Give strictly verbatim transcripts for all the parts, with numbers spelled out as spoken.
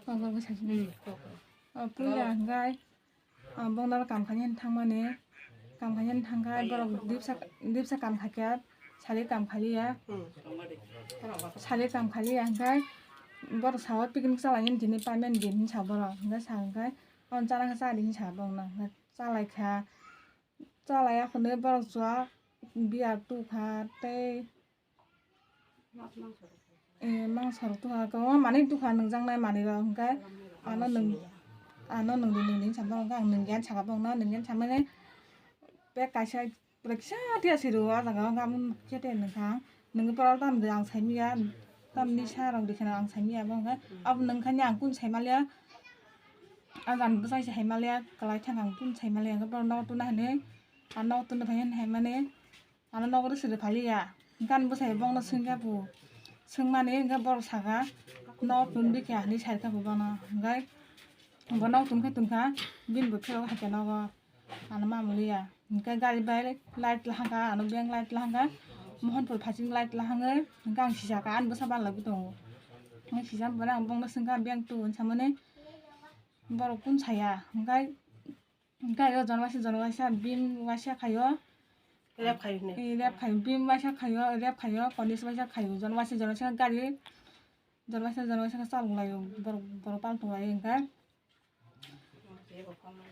Kok kok bwsai sini. Hmm, kok kok. O puila hwnkhe, o bongdaro kam khaina thangmani, kam khaina thangkha borok dipsa, dipsa kam khaikha, sari kam khaliya. Hmm. Sari kam khaliya hwnkhe borok sao picnic chalainani tini payment din hinwi sa borok, hwnkhe sa hwnkhe, o chana khe chadi hinwi sa borokno, hwnkhe chalaikha. Chalai akhorni borok chwk beer tukha tei, eh, mangsa rok tukha, kwbangma manwi tukha, nwngjaknai manwi rok, hwnkhe ano nwng, ano nwngdi nwngdi hinwi saimano, hwnkhe ang nwngya hinwi sakha borokno, nwngya hinwi samani bag kaisa pura kisa tiya siro o jaga o, hwnkhe amo khe te nwngkha ang, nwngwi pora tamni ang saimanya, tamni sa rok rikha ang saimanya, abo hwnkhe abo nwngkhani ang kunu saimaliya. Ang ani bwsai se hai maliya, kwlai thang ang tun sai maliya, hwnkhe borok nogo tuna hinwi, ang nogo tuna phai hinwi hai mani, ano nogo rw siri phaliya. Hwnkhe ani bwsai bongno swngya bo, swngmani hwnkhe borok saka, nogo tun bikha hinwi sai kha bo bono. Hwnkhe bo nogo tun khe tun kha, bini bo phirok hai khe nogo, ano ma muliya. Hwnkhe gari bai light lahangkha, ano beng light lahangkha, Mohanpur phasing light lahangwi, hwnkhe ang sijaka, ani bwsa balaigwi tongo. Hwnkhe sijak bwrwi ang bongno swngkha, beng tu hinwi samani. Borok kun saya, hwnkhe, hwnkhe o jonwaisa, jonwaisa bim waisa khaio. Rep khaio hwnwi. Eh, rep khaio, bim waisa khaio, rep khaio, konis waisa khaio, jonwaisa, jonwaisa gari, jonwaisa, jonwaisa khe chalok laio, borok, borok paltung laio hwnkhe.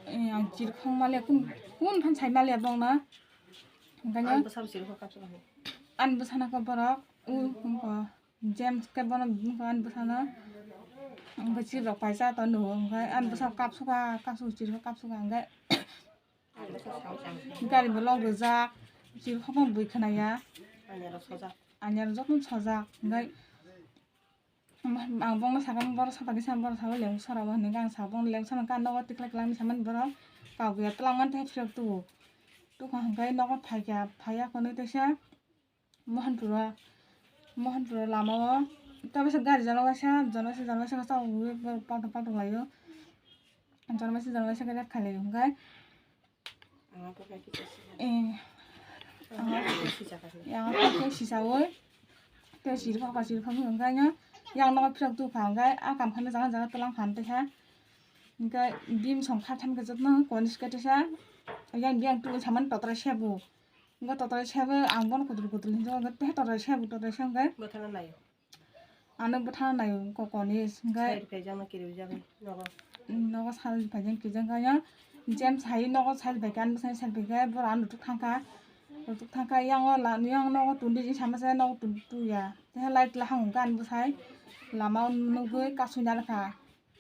Eh, ang chirikhok maliya, kun, kun phan sai maliya bongno. Hwnkhe ani bwsano chirikhok kapsuk ani. Ani bwsano khe borok, u, wngkha. James khe bono bini ani bwsano, hwnkhe chibrok paisa to nugo, hwnkhe ani bwsano kapsuka, kapsuka, chirikhok kapsuka, hwnkhe gari bo lok rijak, chirikhokno bui khwnaya, anyaro jotono sojak, hwnkhe ang bongno sakha, borok saka kisa, borok saka leng sora bo hinwi ang sa, bongno leng sora khe nogo tikhlai kwlangni samani borok kaguya twlangmani tei phirok tubu, tukha hwnkhe nogo phaikha, phaiya hwnwi teisa. Mohanpuro, Mohanpuro lamao tabisa gari jana waisa, jana waisa, jana waisa khe chawngwi borok paltung paltung laio. Jana waisa, jana waisa khe ret khailai hwnkhe. Eh, yang khe sisawi tei siri phakha, siri phakha hwnkhe yang nogo phirok tukha hwnkhe a kam khaina jaga jaga twlang kha hwnkhe. Hwnkhe bim song kha thani khe jotono konis khe teisa yang biyang twi samani totrai sebo. Hwnkhe totrai sebo ang bono kutul kutul hinwi hwnkhe teha totrai sebo, totrai sebo hwnkhe bwthano naio. Ano bwthano naio ko konis hwnkhe. Side phaijakno kirijaknai nogo. Nogo side phaijakno kirijak khe ya. James hai nogo side phaikhe ani bwsai side phaikhe borok ano rwtuk thangkha. Rwtuk thangkha yang o la yang nogo tun di sama se nogo tun tuya. Teha light lahang hwnkhe ani bwsai lama o nugwi kasui narwkha.